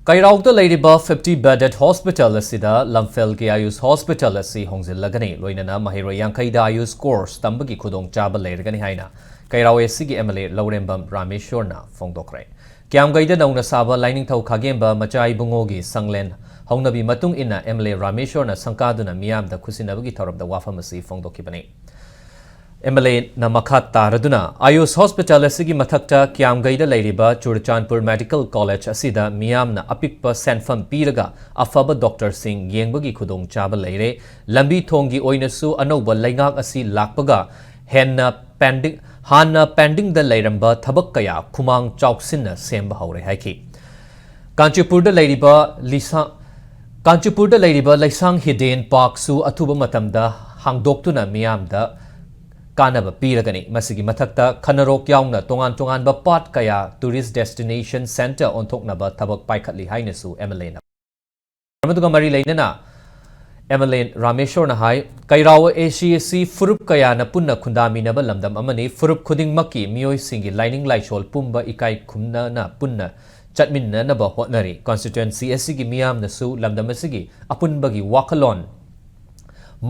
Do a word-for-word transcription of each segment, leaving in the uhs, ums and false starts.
ꯀꯩꯔꯥꯎꯗ ꯂꯩꯔꯤꯕ fifty bedded hospital ꯑꯁꯤꯗ ꯂꯝꯐꯦꯜꯒꯤ ꯑꯥꯌꯨꯁ hospital ꯑꯁꯤ ꯍꯣꯡꯖꯤꯜꯂꯒꯅꯤ, ꯂꯣꯏꯅꯅ ꯃꯍꯩꯔꯣꯏ ꯌꯥꯡꯈꯩꯗ ꯑꯥꯌꯨꯁ ꯀꯣꯔꯁ ꯇꯝꯕꯒꯤ ꯈꯨꯗꯣꯡꯆꯥꯕ ꯂꯩꯔꯒꯅꯤ ꯍꯥꯏꯅ ꯀꯩꯔꯥꯎ ꯑꯦꯁꯤꯒꯤ ꯑꯦꯝ ꯑꯦꯜ ꯑꯦ ꯂꯧꯔꯦꯝꯕꯝ ꯔꯥꯃꯦꯁꯣꯔꯅ ꯐꯣꯡꯗꯣꯛꯈ꯭ꯔꯦ꯫ ꯀꯤꯌꯥꯝꯒꯩꯗ ꯅꯧꯅ ꯁꯥꯕ ꯂꯥꯏꯅꯤꯡꯊꯧ ꯈꯥꯒꯦꯝꯕ ꯃꯆꯥ ꯏꯕꯨꯡꯉꯣꯒꯤ ꯁꯪꯂꯦꯟ ꯍꯧꯅꯕꯤ ꯃꯇꯨꯡ ꯏꯟꯅ ꯑꯦꯝ ꯑꯦꯜ ꯑꯦ ꯔꯥꯃꯦꯁꯣꯔꯅ ꯁꯪꯀꯥꯗꯨꯅ ꯃꯤꯌꯥꯝꯗ ꯈꯨꯠꯁꯤꯟꯅꯕꯒꯤ ꯊꯧꯔꯝꯗ ꯋꯥꯐꯝ ꯑꯁꯤ ꯐꯣꯡꯗꯣꯛꯈꯤꯕꯅꯤ꯫ ꯑꯦꯝ ꯑꯦꯜ ꯑꯦꯅ ꯃꯈꯥ ꯇꯥꯔꯗꯨꯅ ꯑꯥꯌꯨꯁ ꯍꯣꯁꯄꯤꯇꯥꯜ ꯑꯁꯤꯒꯤ ꯃꯊꯛꯇ ꯀꯤꯌꯥꯝꯒꯩꯗ ꯂꯩꯔꯤꯕ ꯆꯨꯔꯆꯥꯟꯄꯨꯔ ꯃꯦꯗꯤꯀꯦꯜ ꯀꯣꯂꯦꯖ ꯑꯁꯤꯗ ꯃꯤꯌꯥꯝꯅ ꯑꯄꯤꯛꯄ ꯁꯦꯟꯐꯝ ꯄꯤꯔꯒ ꯑꯐꯕ ꯗꯣꯛꯇꯔꯁꯤꯡ ꯌꯦꯡꯕꯒꯤ ꯈꯨꯗꯣꯡꯆꯥꯕ ꯂꯩꯔꯦ꯫ ꯂꯝꯕꯤ ꯊꯣꯡꯒꯤ ꯑꯣꯏꯅꯁꯨ ꯑꯅꯧꯕ ꯂꯩꯉꯥꯛ ꯑꯁꯤ ꯂꯥꯛꯄꯒ ꯍꯦꯟꯅ ꯄꯦꯟꯗꯤꯡ, ꯍꯥꯟꯅ ꯄꯦꯟꯗꯤꯡꯗ ꯂꯩꯔꯝꯕ ꯊꯕꯛ ꯀꯌꯥ ꯈꯨꯃꯥꯡ ꯆꯥꯎꯁꯤꯟꯅ ꯁꯦꯝꯕ ꯍꯧꯔꯦ ꯍꯥꯏꯈꯤ꯫ ꯀꯥꯟꯆꯤꯄꯨꯔꯗ ꯂꯩꯔꯤꯕ ꯂꯤꯁꯥ-, ꯀꯥꯟꯆꯤꯄꯨꯔꯗ ꯂꯩꯔꯤꯕ ꯂꯩꯁꯥꯡ ꯍꯤꯗꯦꯟ ꯄꯥꯔꯛꯁꯨ ꯑꯊꯨꯕ ꯃꯇꯝꯗ ꯍꯥꯡꯗꯣꯛꯇꯨꯅ ꯃꯤꯌꯥꯝꯗ ꯀꯥꯟꯅꯕ ꯄꯤꯔꯒꯅꯤ꯫ ꯃꯁꯤꯒꯤ ꯃꯊꯛꯇ ꯈꯅꯔꯣꯛ ꯌꯥꯎꯅ ꯇꯣꯉꯥꯟ ꯇꯣꯉꯥꯟꯕ ꯄꯥꯠ ꯀꯌꯥ tourist destination centre ꯑꯣꯟꯊꯣꯛꯅꯕ ꯊꯕꯛ ꯄꯥꯏꯈꯠꯂꯤ ꯍꯥꯏꯅꯁꯨ ꯑꯦꯝ ꯑꯦꯜ ꯑꯦꯅ꯫ ꯑꯗꯨꯒ ꯃꯔꯤ ꯂꯩꯅꯅ ꯑꯦꯝ ꯑꯦꯜ ꯑꯦ ꯔꯥꯃꯦꯁꯣꯔꯅ ꯍꯥꯏ, ꯀꯩꯔꯥꯎ ꯑꯦꯁꯤ ꯑꯁꯤ ꯐꯨꯔꯨꯞ ꯀꯌꯥꯅ ꯄꯨꯟꯅ ꯈꯨꯟꯗꯥꯃꯤꯟꯅꯕ ꯂꯝꯗꯝ ꯑꯃꯅꯤ꯫ ꯐꯨꯔꯨꯞ ꯈꯨꯗꯤꯡꯃꯛꯀꯤ ꯃꯤꯑꯣꯏꯁꯤꯡꯒꯤ ꯂꯥꯏꯅꯤꯡ ꯂꯥꯏꯁꯣꯜ ꯄꯨꯝꯕ ꯏꯀꯥꯏ ꯈꯨꯝꯅꯅ ꯄꯨꯟꯅ ꯆꯠꯃꯤꯟꯅꯅꯕ ꯍꯣꯠꯅꯔꯤ꯫ Constituency ꯑꯁꯤꯒꯤ ꯃꯤꯌꯥꯝꯅꯁꯨ ꯂꯝꯗꯝ ꯑꯁꯤꯒꯤ ꯑꯄꯨꯟꯕꯒꯤ ꯋꯥꯈꯜꯂꯣꯟ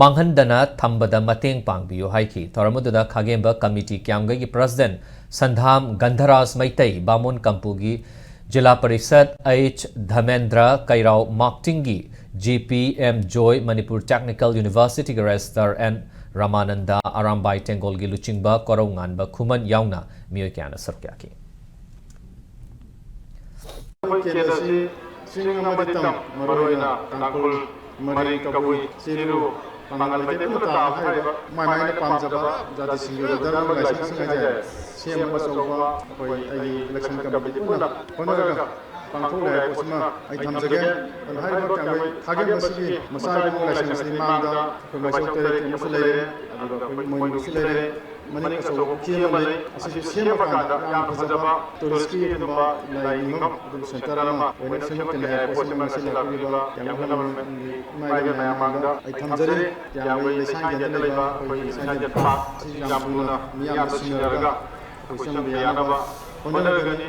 ꯃꯥꯡꯍꯟꯗꯅ ꯊꯝꯕꯗ ꯃꯇꯦꯡ ꯄꯥꯡꯕꯤꯌꯨ ꯍꯥꯏꯈꯤ꯫ ꯊꯧꯔꯝ ꯑꯗꯨꯗ ꯈꯥꯒꯦꯝꯕ ꯀꯃꯤꯇꯤ ꯀꯤꯌꯥꯝꯒꯩꯒꯤ ꯄ꯭ꯔꯁꯤꯗꯦꯟ ꯁꯟꯙꯥꯝ ꯒꯟꯙꯔꯥꯖ ꯃꯩꯇꯩ, ꯕꯥꯃꯣꯟ ꯀꯝꯄꯨꯒꯤ ꯖꯤꯂꯥ ꯄꯔꯤꯁꯗ ꯑꯩꯆ ꯙꯃꯦꯟꯗ꯭ꯔ, ꯀꯩꯔꯥꯎ ꯃꯥꯛꯇꯤꯡꯒꯤ G P M Joy, Manipur technical ꯌꯨꯅꯤꯚꯔꯁꯤꯇꯤꯒꯤ ꯔꯦꯖꯤꯁꯇ꯭ꯔꯥꯔ ꯑꯦꯟ ꯔꯃꯥꯅꯟꯗ, ꯑꯔꯥꯝꯕꯥꯏ ꯇꯦꯡꯒꯣꯜꯒꯤ ꯂꯨꯆꯤꯡꯕ ꯀꯣꯔꯧꯉꯥꯟꯕ ꯈꯨꯃꯟ ꯌꯥꯎꯅ ꯃꯤꯑꯣꯏ ꯀꯌꯥꯅ ꯁꯔꯨꯛ ꯌꯥꯈꯤ꯫ ꯑꯩꯈꯣꯏ ꯀꯦꯟꯗ꯭ꯔꯁꯤ ꯆꯤꯡ ꯑꯃꯗꯤ ꯇꯝ, ꯃꯔꯨꯑꯣꯏꯅ ꯇꯥꯡꯈꯨꯜ, ꯃꯔꯤꯡ, ꯀꯕꯨꯏ, ꯆꯤꯔꯨ, ꯄꯥꯉꯜ ꯃꯩꯇꯩ ꯄꯨꯟꯅ ꯇꯥꯕ ꯍꯥꯏꯔꯤꯕ ꯃꯥꯏ ꯃꯥꯏꯅ ꯄꯥꯝꯖꯕ ꯖꯥꯇꯤꯁꯤꯡꯒꯤ ꯑꯣꯏꯕ ꯙꯔꯃꯒꯤ ꯂꯥꯏꯁꯪꯁꯤꯡ ꯍꯥꯏꯇꯥꯔꯦ, ꯁꯦꯝꯕ ꯑꯆꯧꯕ ꯑꯩꯈꯣꯏ ꯑꯩꯒꯤ election committee ꯄꯨꯟꯅ ꯍꯣꯠꯅꯔꯒ ꯄꯥꯡꯊꯣꯛꯂꯦ ꯍꯥꯏꯕꯁꯤꯃ ꯑꯩ ꯊꯝꯖꯒꯦ꯫ ꯑꯗꯨꯅ ꯍꯥꯏꯔꯤꯕ ꯀꯪꯂꯩ ꯈꯥꯒꯦꯝꯕꯁꯤꯒꯤ ꯃꯆꯥ ꯏꯕꯨꯡꯉꯣ ꯂꯥꯏꯁꯪ ꯑꯁꯤ ꯃꯥꯡꯗ ꯑꯩꯈꯣꯏ ꯃꯥꯏꯁꯣ ꯇꯔꯦꯠꯀꯤ ꯑꯃꯁꯨ ꯂꯩꯔꯦ, ꯑꯗꯨꯒ ꯑꯩꯈꯣꯏ ꯏꯃꯣꯏꯅꯨꯁꯨ ꯂꯩꯔꯦ꯫ ꯃꯅꯤꯡ ꯑꯆꯧꯕ ꯄꯨꯈ꯭ꯔꯤ ꯑꯃ ꯂꯩ꯫ ꯑꯁꯤꯁꯨ ꯁꯦꯝꯕ ꯀꯥꯟꯗ ꯌꯥꯝꯅ ꯐꯖꯕ touristꯀꯤ ꯑꯗꯨꯒꯨꯝꯕ ꯂꯥꯏ ꯅꯤꯡꯐꯝ, ꯑꯗꯨꯝ centre ꯑꯃ ꯑꯣꯏꯅ ꯁꯦꯝꯒꯠꯀꯅꯤ ꯍꯥꯏꯕ ꯄꯣꯠꯁꯤꯃ ꯉꯁꯤ ꯂꯥꯛꯄꯤꯔꯤꯕ ꯀꯤꯌꯥꯝꯒꯩ ꯍꯣꯅꯕ ꯏꯃꯥ ꯏꯕꯦꯟ ꯃꯌꯥꯝ ꯃꯥꯡꯗ ꯑꯩ ꯊꯝꯖꯔꯤ꯫ ꯀꯤꯌꯥꯝꯒꯩ ꯂꯩꯁꯥꯡꯒꯦꯟꯗ ꯂꯩꯕ ꯑꯩꯈꯣꯏꯒꯤ ꯂꯩꯁꯥꯡꯒꯦꯟ park ꯑꯁꯤ ꯌꯥꯝ ꯊꯨꯅ ꯃꯤꯌꯥꯝꯅ ꯁꯤꯟꯅꯔꯒ ꯑꯩꯈꯣꯏ ꯆꯪꯕ ꯌꯥꯅꯕ ꯍꯣꯠꯅꯔꯒꯅꯤ꯫